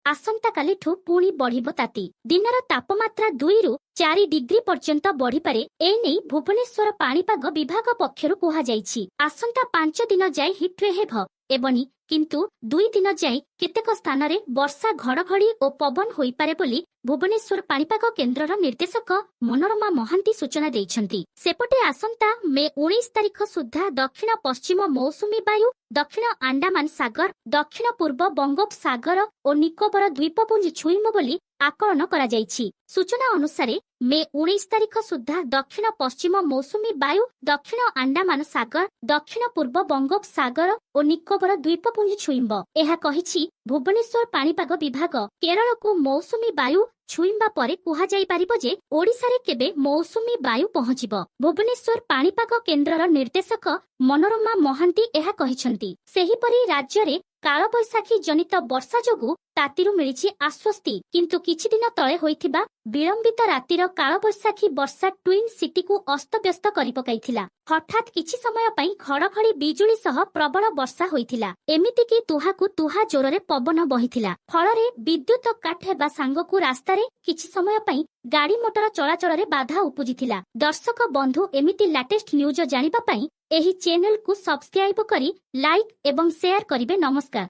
ଆସନ୍ତାକାଲିଠୁ ପୁଣି ବଢିବ ତାତି। ଦିନର ତାପମାତ୍ରା 2ରୁ 4 ଡିଗ୍ରୀ ପର୍ଯ୍ୟନ୍ତ ବଢିପାରେ। ଏନେଇ ଭୁବନେଶ୍ୱର ପାଣିପାଗ ବିଭାଗ ପକ୍ଷରୁ କୁହାଯାଇଛି। ଆସନ୍ତା 5 ଦିନ ଯାଏ ହିଟ୍ୱେଭ୍ ହେବନି, କିନ୍ତୁ 2 ଦିନ ଯାଏ କେତେକ ସ୍ଥାନରେ ବର୍ଷା, ଘଡ଼ଘଡ଼ି ଓ ପବନ ହୋଇପାରେ ବୋଲି ଭୁବନେଶ୍ୱର ପାଣିପାଗ କେନ୍ଦ୍ରର ନିର୍ଦ୍ଦେଶକ ମନୋରମା ମହାନ୍ତି ସୂଚନା ଦେଇଛନ୍ତି। ସେପଟେ ଆସନ୍ତା ମେ 19 ତାରିଖ ସୁଦ୍ଧା ଦକ୍ଷିଣ ପଶ୍ଚିମ ମୌସୁମୀ ବାୟୁ ଦକ୍ଷିଣ ଆଣ୍ଡାମାନ ସାଗର, ଦକ୍ଷିଣ ପୂର୍ବ ବଙ୍ଗୋପସାଗର ଓ ନିକୋବର ଦ୍ୱୀପପୁଞ୍ଜ ଛୁଇଁବ ବୋଲି ଆକଳନ କରାଯାଇଛି। ସୂଚନା ଅନୁସାରେ, ମେ 19 ତାରିଖ ସୁଦ୍ଧା ଦକ୍ଷିଣ ପଶ୍ଚିମ ମୌସୁମୀ ବାୟୁ ଦକ୍ଷିଣ ଆଣ୍ଡାମାନ ସାଗର, ଦକ୍ଷିଣ ପୂର୍ବ ବଙ୍ଗୋପସାଗର ଓ ନିକୋବର ଦ୍ୱୀପପୁଞ୍ଜ ଛୁଇଁବ। ଏହା କହିଛି ଭୁବନେଶ୍ୱର ପାଣିପାଗ ବିଭାଗ। କେରଳକୁ ମୌସୁମୀ ବାୟୁ ଛୁଇଁବା ପରେ କୁହାଯାଇପାରିବ ଯେ ଓଡ଼ିଶାରେ କେବେ ମୌସୁମୀ ବାୟୁ ପହଞ୍ଚିବ। ଭୁବନେଶ୍ୱର ପାଣିପାଗ କେନ୍ଦ୍ରର ନିର୍ଦ୍ଦେଶକ ମନୋରମା ମହାନ୍ତି ଏହା କହିଛନ୍ତି। ସେହିପରି ରାଜ୍ୟରେ କାଳବୈଶାଖୀ ଜନିତ ବର୍ଷା ଯୋଗୁଁ ତାତିରୁ ମିଳିଛି ଆଶ୍ୱସ୍ତି। କିନ୍ତୁ କିଛିଦିନ ତଳେ ହୋଇଥିବା ବିଳମ୍ବିତ ରାତିର କାଳବୈଶାଖୀ ବର୍ଷା ଟ୍ୱିନ୍ ସିଟିକୁ ଅସ୍ତବ୍ୟସ୍ତ କରିପକାଇଥିଲା। ହଠାତ୍ କିଛି ସମୟ ପାଇଁ ଘଡ଼ଘଡ଼ି ବିଜୁଳି ସହ ପ୍ରବଳ ବର୍ଷା ହୋଇଥିଲା। ଏମିତିକି ତୁହାକୁ ତୁହା ଜୋରରେ ପବନ ବହିଥିଲା। ଫଳରେ ବିଦ୍ୟୁତ କାଟ ହେବା ସାଙ୍ଗକୁ ରାସ୍ତାରେ କିଛି ସମୟ ପାଇଁ ଗାଡ଼ି ମଟର ଚଳାଚଳରେ ବାଧା ଉପୁଜିଥିଲା। ଦର୍ଶକ ବନ୍ଧୁ, ଏମିତି ଲାଟେଷ୍ଟ ନ୍ୟୁଜ ଜାଣିବା ପାଇଁ ଏହି ଚ୍ୟାନେଲକୁ ସବସ୍କ୍ରାଇବ କରି ଲାଇକ୍ ଏବଂ ସେୟାର କରିବେ। ନମସ୍କାର।